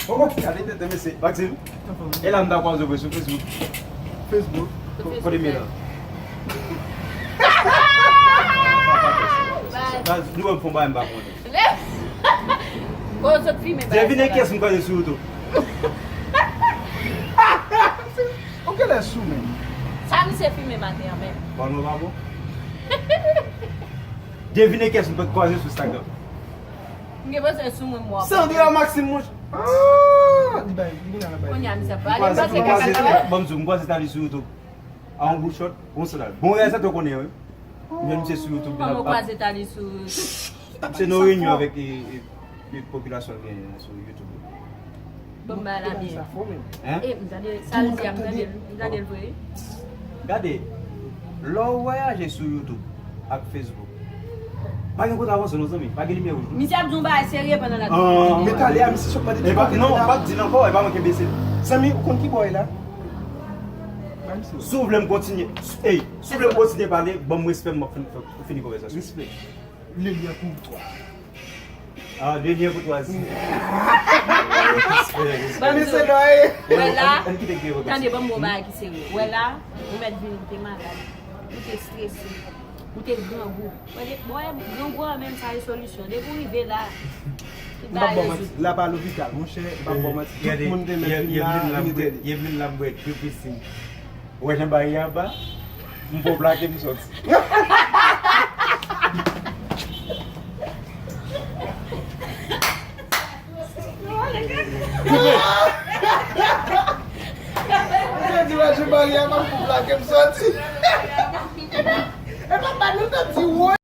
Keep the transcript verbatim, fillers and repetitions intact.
Oh, oh, gade tete mesye. Maxime, e la m ta kwaze w sou Facebook. Facebook. Kote m ye la? Baz, nou wè m fon bagay m pa konnen. Ko sot filme bagay. Devine kiyès m kwaze sou YouTube. Ou genlè sou menm? Sa misye filme maten an menm. Bon, nou pa bon. Devine kiyès m kwaze sou Instagram. M gen bezwen sou mwen, mwen. Sandra Maxime, monchè. Ah, li bay, li gen nan bay. Kounye a, misye ap pale, m kwaze, m kwaze, bon, m di w, m kwaze Tali sou YouTube. A yon bout shot, yon sandal. Bon, reyalizatè w konnen, wi. M jwenn misye sou YouTube. Kòman w kwaze Tali sou YouTube? Misye nan reyinyon avèk, e, e, e, popilasyon l genyen sou YouTube. Bon, m bay la byen. Hein? E, m tande sa l di a, m tande l, m tande l vre. Gade, lè w vwayaje sou YouTube ak Facebook, pa gen kontravensyon non, zanmi. Pa gen limyè wouj non. Misye ap di yon bagay serye pandan l ap... Ah. Men talè a, misye sot mande... E pa, non, pa di l ankò, e pa mwen ki bese l. Zanmi, ou konn ki bò w ye la? Si w vle m kontinye, ey, si w vle m kontinye pale, ban m respè m, m ap fin, fini konvèsasyon. Respè. Le lien pour toi. Ah, le lien pour toi aussi. Ban m di w, wè la, tande, ban m bon bagay ki serye. Wè la, ou mèt vin, ou te malad, ou te strese, ou te grangou. Wè, de, wè, grangou an menm, sa e solisyon. Depi w rive la, tout bagay rezoud. La pa lopital, monchè, m p ap ba w manti. Tout moun te mèt vin la, vin ede li. Evelyn la, m bwè dlo pisin. Ou wè jan bagay a ba? M fò plake m sòti. Misye di wè jan bagay a ba, m fò plake m sòti.